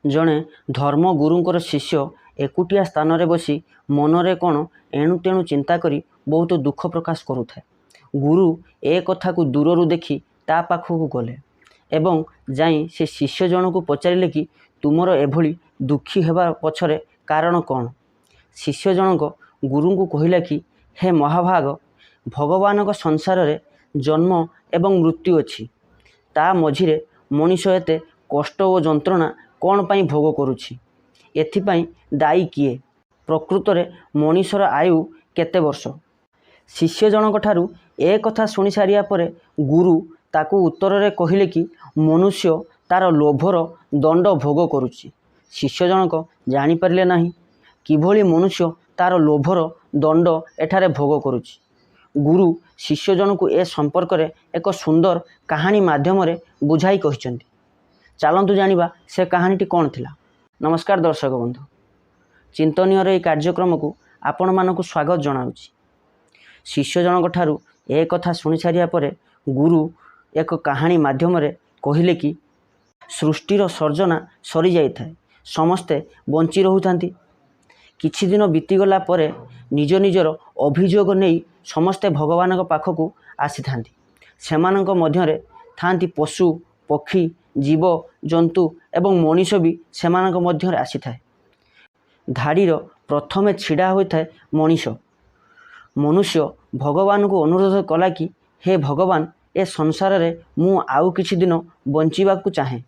ଜଣେ ଧର୍ମଗୁରୁଙ୍କର ଶିଷ୍ୟ ଏକୁଟିଆ ସ୍ଥାନରେ ବସି ମନରେ କ'ଣ ଏଣୁତେଣୁ ଚିନ୍ତା କରି ବହୁତ ଦୁଃଖ ପ୍ରକାଶ କରୁଥାଏ। ଗୁରୁ ଏ କଥାକୁ ଦୂରରୁ ଦେଖି ତା ପାଖକୁ ଗଲେ ଏବଂ ଯାଇ ସେ ଶିଷ୍ୟ ଜଣକୁ ପଚାରିଲେ କି ତୁମର ଏଭଳି ଦୁଃଖୀ ହେବା ପଛରେ କାରଣ କ'ଣ? ଶିଷ୍ୟ ଜଣକ ଗୁରୁଙ୍କୁ କହିଲା କି ହେ ମହାଭାଗ, ଭଗବାନଙ୍କ ସଂସାରରେ ଜନ୍ମ ଏବଂ ମୃତ୍ୟୁ ଅଛି, ତା ମଝିରେ ମଣିଷ ଏତେ କଷ୍ଟ ଓ ଯନ୍ତ୍ରଣା କ'ଣ ପାଇଁ ଭୋଗ କରୁଛି? ଏଥିପାଇଁ ଦାୟୀ କିଏ? ପ୍ରକୃତରେ ମଣିଷର ଆୟୁ କେତେ ବର୍ଷ? ଶିଷ୍ୟ ଜଣକ ଠାରୁ ଏ କଥା ଶୁଣି ସାରିବା ପରେ ଗୁରୁ ତାକୁ ଉତ୍ତରରେ କହିଲେ କି ମନୁଷ୍ୟ ତା'ର ଲୋଭର ଦଣ୍ଡ ଭୋଗ କରୁଛି। ଶିଷ୍ୟ ଜଣକ ଜାଣିପାରିଲେ ନାହିଁ କିଭଳି ମନୁଷ୍ୟ ତା'ର ଲୋଭର ଦଣ୍ଡ ଏଠାରେ ଭୋଗ କରୁଛି। ଗୁରୁ ଶିଷ୍ୟ ଜଣକୁ ଏ ସମ୍ପର୍କରେ ଏକ ସୁନ୍ଦର କାହାଣୀ ମାଧ୍ୟମରେ ବୁଝାଇ କହିଛନ୍ତି। ଚାଲନ୍ତୁ ଜାଣିବା ସେ କାହାଣୀଟି କ'ଣ ଥିଲା। ନମସ୍କାର ଦର୍ଶକ ବନ୍ଧୁ, ଚିନ୍ତନୀୟର ଏହି କାର୍ଯ୍ୟକ୍ରମକୁ ଆପଣମାନଙ୍କୁ ସ୍ୱାଗତ ଜଣାଉଛି। ଶିଷ୍ୟ ଜଣକ ଠାରୁ ଏ କଥା ଶୁଣି ସାରିବା ପରେ ଗୁରୁ ଏକ କାହାଣୀ ମାଧ୍ୟମରେ କହିଲେ କି ସୃଷ୍ଟିର ସର୍ଜନା ସରିଯାଇଥାଏ, ସମସ୍ତେ ବଞ୍ଚି ରହୁଥାନ୍ତି। କିଛି ଦିନ ବିତିଗଲା ପରେ ନିଜ ନିଜର ଅଭିଯୋଗ ନେଇ ସମସ୍ତେ ଭଗବାନଙ୍କ ପାଖକୁ ଆସିଥାନ୍ତି। ସେମାନଙ୍କ ମଧ୍ୟରେ ଥାନ୍ତି ପଶୁ, ପକ୍ଷୀ, ଜୀବ, ଜନ୍ତୁ ଏବଂ ମଣିଷ ବି ସେମାନଙ୍କ ମଧ୍ୟରେ ଆସିଥାଏ। ଧାଡ଼ିର ପ୍ରଥମେ ଛିଡ଼ା ହୋଇଥାଏ ମଣିଷ। ମନୁଷ୍ୟ ଭଗବାନଙ୍କୁ ଅନୁରୋଧ କଲା କି ହେ ଭଗବାନ, ଏ ସଂସାରରେ ମୁଁ ଆଉ କିଛି ଦିନ ବଞ୍ଚିବାକୁ ଚାହେଁ।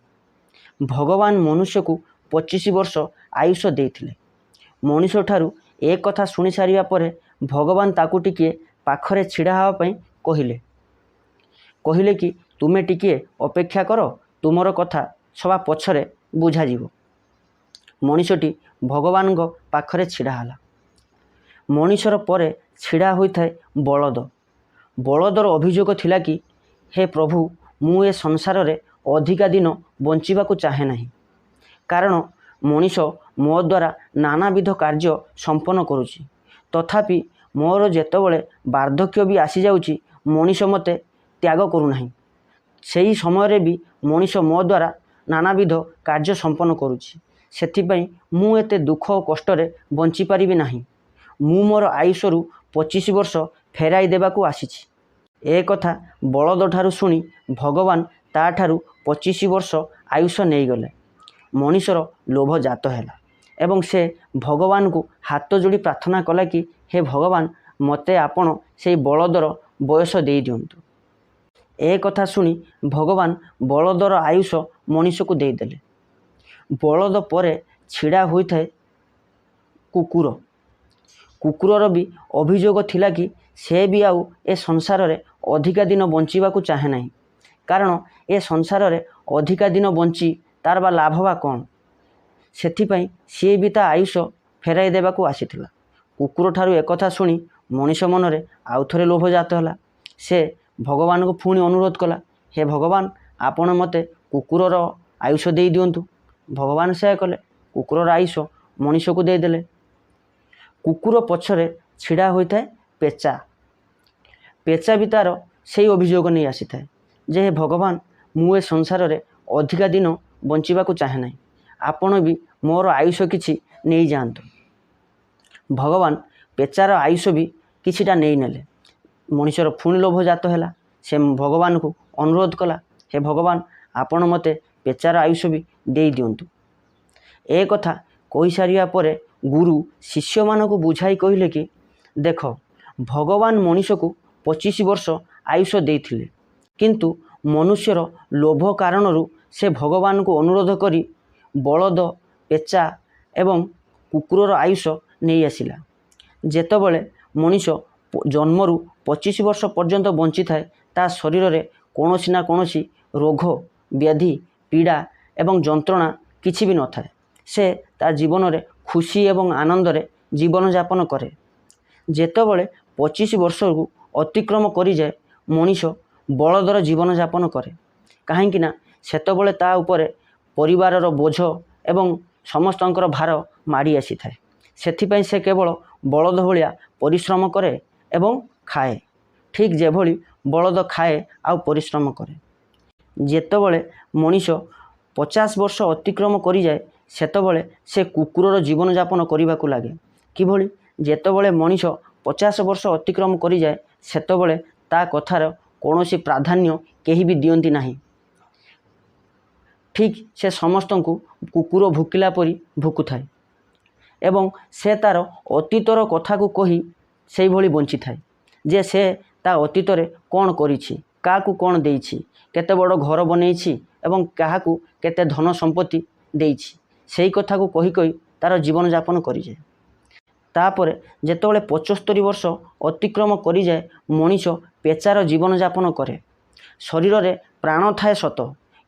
ଭଗବାନ ମନୁଷ୍ୟକୁ 25 ବର୍ଷ ଆୟୁଷ ଦେଇଥିଲେ। ମଣିଷଠାରୁ ଏ କଥା ଶୁଣି ସାରିବା ପରେ ଭଗବାନ ତାକୁ ଟିକିଏ ପାଖରେ ଛିଡ଼ା ହେବା ପାଇଁ କହିଲେ। କହିଲେ କି ତୁମେ ଟିକିଏ ଅପେକ୍ଷା କର, ତୁମର କଥା ସବା ପଛରେ ବୁଝାଯିବ। ମଣିଷଟି ଭଗବାନଙ୍କ ପାଖରେ ଛିଡ଼ା ହେଲା। ମଣିଷର ପରେ ଛିଡ଼ା ହୋଇଥାଏ ବଳଦ। ବଳଦର ଅଭିଯୋଗ ଥିଲା କି ହେ ପ୍ରଭୁ, ମୁଁ ଏ ସଂସାରରେ ଅଧିକା ଦିନ ବଞ୍ଚିବାକୁ ଚାହେଁ ନାହିଁ, କାରଣ ମଣିଷ ମୋ ଦ୍ୱାରା ନାନାବିଧ କାର୍ଯ୍ୟ ସମ୍ପନ୍ନ କରୁଛି। ତଥାପି ମୋର ଯେତେବେଳେ ବାର୍ଦ୍ଧକ୍ୟ ବି ଆସିଯାଉଛି, ମଣିଷ ମୋତେ ତ୍ୟାଗ କରୁନାହିଁ। ସେହି ସମୟରେ ବି ମଣିଷ ମୋ ଦ୍ୱାରା ନାନାବିଧ କାର୍ଯ୍ୟ ସମ୍ପନ୍ନ କରୁଛି। ସେଥିପାଇଁ ମୁଁ ଏତେ ଦୁଃଖ ଓ କଷ୍ଟରେ ବଞ୍ଚିପାରିବି ନାହିଁ। ମୁଁ ମୋର ଆୟୁଷରୁ 25 ବର୍ଷ ଫେରାଇ ଦେବାକୁ ଆସିଛି। ଏ କଥା ବଳଦଠାରୁ ଶୁଣି ଭଗବାନ ତା'ଠାରୁ 25 ବର୍ଷ ଆୟୁଷ ନେଇଗଲେ। ମଣିଷର ଲୋଭ ଜାତ ହେଲା ଏବଂ ସେ ଭଗବାନଙ୍କୁ ହାତ ଯୋଡ଼ି ପ୍ରାର୍ଥନା କଲା କି ହେ ଭଗବାନ, ମୋତେ ଆପଣ ସେଇ ବଳଦର ବୟସ ଦେଇଦିଅନ୍ତୁ। ଏ କଥା ଶୁଣି ଭଗବାନ ବଳଦର ଆୟୁଷ ମଣିଷକୁ ଦେଇଦେଲେ। ବଳଦ ପରେ ଛିଡ଼ା ହୋଇଥାଏ କୁକୁର। କୁକୁରର ବି ଅଭିଯୋଗ ଥିଲା କି ସେ ବି ଆଉ ଏ ସଂସାରରେ ଅଧିକା ଦିନ ବଞ୍ଚିବାକୁ ଚାହେଁ ନାହିଁ, କାରଣ ଏ ସଂସାରରେ ଅଧିକା ଦିନ ବଞ୍ଚି ତା'ର ବା ଲାଭ ବା କ'ଣ? ସେଥିପାଇଁ ସିଏ ବି ତା ଆୟୁଷ ଫେରାଇ ଦେବାକୁ ଆସିଥିଲା। କୁକୁରଠାରୁ ଏକଥା ଶୁଣି ମଣିଷ ମନରେ ଆଉ ଥରେ ଲୋଭ ଜାତ ହେଲା। ସେ ଭଗବାନଙ୍କୁ ପୁଣି ଅନୁରୋଧ କଲା, ହେ ଭଗବାନ, ଆପଣ ମୋତେ କୁକୁରର ଆୟୁଷ ଦେଇଦିଅନ୍ତୁ। ଭଗବାନ ସେୟା କଲେ, କୁକୁରର ଆୟୁଷ ମଣିଷକୁ ଦେଇଦେଲେ। କୁକୁର ପଛରେ ଛିଡ଼ା ହୋଇଥାଏ ପେଚା। ପେଚା ବି ତା'ର ସେଇ ଅଭିଯୋଗ ନେଇ ଆସିଥାଏ ଯେ ହେ ଭଗବାନ, ମୁଁ ଏ ସଂସାରରେ ଅଧିକା ଦିନ ବଞ୍ଚିବାକୁ ଚାହେଁ ନାହିଁ, ଆପଣ ବି ମୋର ଆୟୁଷ କିଛି ନେଇଯାଆନ୍ତୁ। ଭଗବାନ ପେଚାର ଆୟୁଷ ବି କିଛିଟା ନେଇନେଲେ। ମଣିଷର ପୁଣି ଲୋଭ ଜାତ ହେଲା। ସେ ଭଗବାନଙ୍କୁ ଅନୁରୋଧ କଲା, ହେ ଭଗବାନ, ଆପଣ ମୋତେ ପେଚାର ଆୟୁଷ ବି ଦେଇଦିଅନ୍ତୁ। ଏ କଥା କହିସାରିବା ପରେ ଗୁରୁ ଶିଷ୍ୟମାନଙ୍କୁ ବୁଝାଇ କହିଲେ କି ଦେଖ, ଭଗବାନ ମଣିଷକୁ 25 ବର୍ଷ ଆୟୁଷ ଦେଇଥିଲେ, କିନ୍ତୁ ମନୁଷ୍ୟର ଲୋଭ କାରଣରୁ ସେ ଭଗବାନଙ୍କୁ ଅନୁରୋଧ କରି ବଳଦ, ପେଚା ଏବଂ କୁକୁରର ଆୟୁଷ ନେଇ ଆସିଲା। ଯେତେବେଳେ ମଣିଷ ଜନ୍ମରୁ 25 ବର୍ଷ ପର୍ଯ୍ୟନ୍ତ ବଞ୍ଚିଥାଏ, ତା ଶରୀରରେ କୌଣସି ନା କୌଣସି ରୋଗ, ବ୍ୟାଧି, ପୀଡ଼ା ଏବଂ ଯନ୍ତ୍ରଣା କିଛି ବି ନଥାଏ। ସେ ତା ଜୀବନରେ ଖୁସି ଏବଂ ଆନନ୍ଦରେ ଜୀବନଯାପନ କରେ। ଯେତେବେଳେ 25 ବର୍ଷକୁ ଅତିକ୍ରମ କରିଯାଏ, ମଣିଷ ବଳଦର ଜୀବନଯାପନ କରେ। କାହିଁକି ନା ସେତେବେଳେ ତା ଉପରେ ପରିବାରର ବୋଝ ଏବଂ ସମସ୍ତଙ୍କର ଭାର ମାଡ଼ି ଆସିଥାଏ। ସେଥିପାଇଁ ସେ କେବଳ ବଳଦ ଭଳିଆ ପରିଶ୍ରମ କରେ ଏବଂ ଖାଏ, ଠିକ୍ ଯେଭଳି ବଳଦ ଖାଏ ଆଉ ପରିଶ୍ରମ କରେ। ଯେତେବେଳେ ମଣିଷ 50 ବର୍ଷ ଅତିକ୍ରମ କରିଯାଏ, ସେତେବେଳେ ସେ କୁକୁରର ଜୀବନଯାପନ କରିବାକୁ ଲାଗେ। କିଭଳି? ଯେତେବେଳେ ମଣିଷ 50 ବର୍ଷ ଅତିକ୍ରମ କରିଯାଏ, ସେତେବେଳେ ତା କଥାର କୌଣସି ପ୍ରାଧାନ୍ୟ କେହି ବି ଦିଅନ୍ତି ନାହିଁ। ଠିକ୍ ସେ ସମସ୍ତଙ୍କୁ କୁକୁର ଭୁକିଲା ପରି ଭୁକୁଥାଏ ଏବଂ ସେ ତା'ର ଅତୀତର କଥାକୁ କହି ସେଇଭଳି ବଞ୍ଚିଥାଏ ଯେ ସେ ତା ଅତୀତରେ କ'ଣ କରିଛି, କାହାକୁ କ'ଣ ଦେଇଛି, କେତେ ବଡ଼ ଘର ବନେଇଛି ଏବଂ କାହାକୁ କେତେ ଧନ ସମ୍ପତ୍ତି ଦେଇଛି। ସେଇ କଥାକୁ କହି କହି ତା'ର ଜୀବନଯାପନ କରିଯାଏ। ତାପରେ ଯେତେବେଳେ 75 ବର୍ଷ ଅତିକ୍ରମ କରିଯାଏ, ମଣିଷ ପେଚାର ଜୀବନଯାପନ କରେ। ଶରୀରରେ ପ୍ରାଣ ଥାଏ ସତ,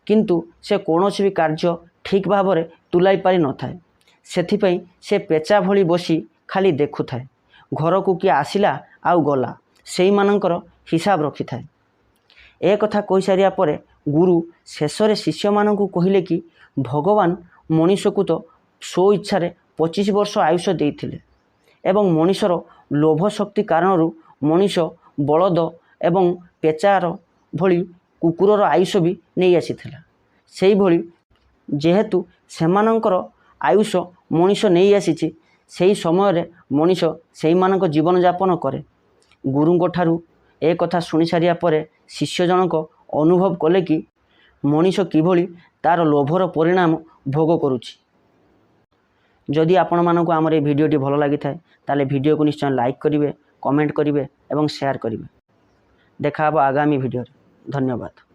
କିନ୍ତୁ ସେ କୌଣସି ବି କାର୍ଯ୍ୟ ଠିକ୍ ଭାବରେ ତୁଲାଇ ପାରିନଥାଏ। ସେଥିପାଇଁ ସେ ପେଚା ଭଳି ବସି ଖାଲି ଦେଖୁଥାଏ, ଘରକୁ କିଏ ଆସିଲା ଆଉ ଗଲା, ସେଇମାନଙ୍କର ହିସାବ ରଖିଥାଏ। ଏ କଥା କହିସାରିବା ପରେ ଗୁରୁ ଶେଷରେ ଶିଷ୍ୟମାନଙ୍କୁ କହିଲେ କି ଭଗବାନ ମଣିଷକୁ ତ ସ୍ୱ ଇଚ୍ଛାରେ 25 ବର୍ଷ ଆୟୁଷ ଦେଇଥିଲେ ଏବଂ ମଣିଷର ଲୋଭ ଶକ୍ତି କାରଣରୁ ମଣିଷ ବଳଦ ଏବଂ ପେଚାର ଭଳି କୁକୁରର ଆୟୁଷ ବି ନେଇ ଆସିଥିଲା। ସେଇଭଳି ଯେହେତୁ ସେମାନଙ୍କର ଆୟୁଷ ମଣିଷ ନେଇ ଆସିଛି, ସେହି ସମୟରେ ମଣିଷ ସେଇମାନଙ୍କ ଜୀବନଯାପନ କରେ। ଗୁରୁଙ୍କ ଠାରୁ ଏ କଥା ଶୁଣି ସାରିବା ପରେ ଶିଷ୍ୟ ଜଣକ ଅନୁଭବ କଲେ କି ମଣିଷ କିଭଳି ତା'ର ଲୋଭର ପରିଣାମ ଭୋଗ କରୁଛି। ଯଦି ଆପଣମାନଙ୍କୁ ଆମର ଏ ଭିଡ଼ିଓଟି ଭଲ ଲାଗିଥାଏ, ତାହେଲେ ଭିଡ଼ିଓକୁ ନିଶ୍ଚୟ ଲାଇକ୍ କରିବେ, କମେଣ୍ଟ କରିବେ ଏବଂ ସେୟାର କରିବେ। ଦେଖା ହେବ ଆଗାମୀ ଭିଡ଼ିଓରେ। ଧନ୍ୟବାଦ।